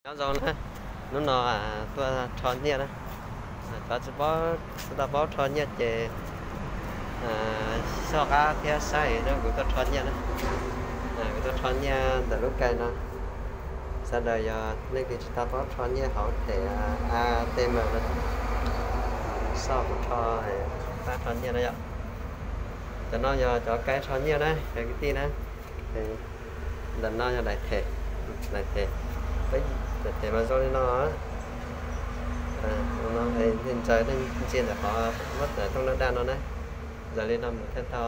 Nyob zoo na, hnub no tuaj rho nyiaj na. Cov tsis paub, tsis tau paub rho nyiaj ces soj qab thiab saib no, kuv tuaj rho nyiaj na. Kuv tuaj rho nyiaj ntawm lub kai no. Sawv daws yog leej twg tsis tau paub rho nyiaj hauv them A T M no, sau kuv rho, pab rho nyiaj na yom. Cov no yog cov kai rho nyiaj na cov kwv tij na. Ntawm no yog daim them, daim them, daim them mas zoo li no. Ntsaws nej ntsia ntawm qhov muab tawm thooj daj daj no na, ntsaws li no mus thiaj tau.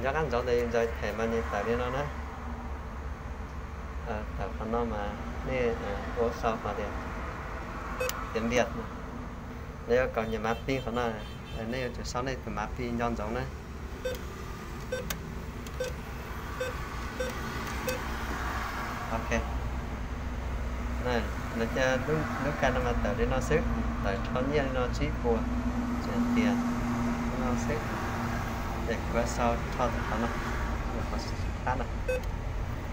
Nyob qab ntsoov ntawd yus ntsaws them mas nws tawm li no na. Tawm qhov no mas nej ua sau qhov tias tias npias, lawv yuav kom nyias mav pij qhov no, nej yuav tsum sau nej tus mav pij nco ntsoov na. Ok, lawv cia lub kai no mas tawm li no xwb, tawm rho nyiaj li no tsib puas, tseem tias li no xwb. Ces kuv sau rho tus qhov no, qhov sab no.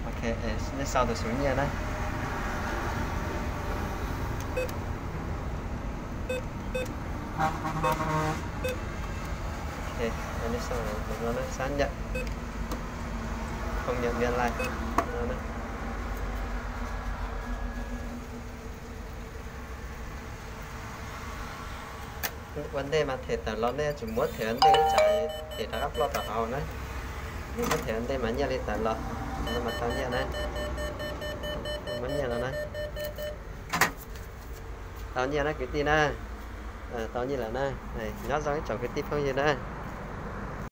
Ok, nej sau tus xub nyiaj na. Ok, nej sau no xác nhận không nhận biên lai no na. Ua ntej mas them tawm los nej yuav tsum muab them ua ntej, tsam them rov qab ploj tom hauv na. Muab them ua ntej mas nyiaj li tawm los, no mas tau nyiaj na. Muab nyiaj los na. Tau nyiaj na kwv tij na. Tau nyiaj lawm na. Nyob zoo ib tsoom kwv tij phooj ywg na.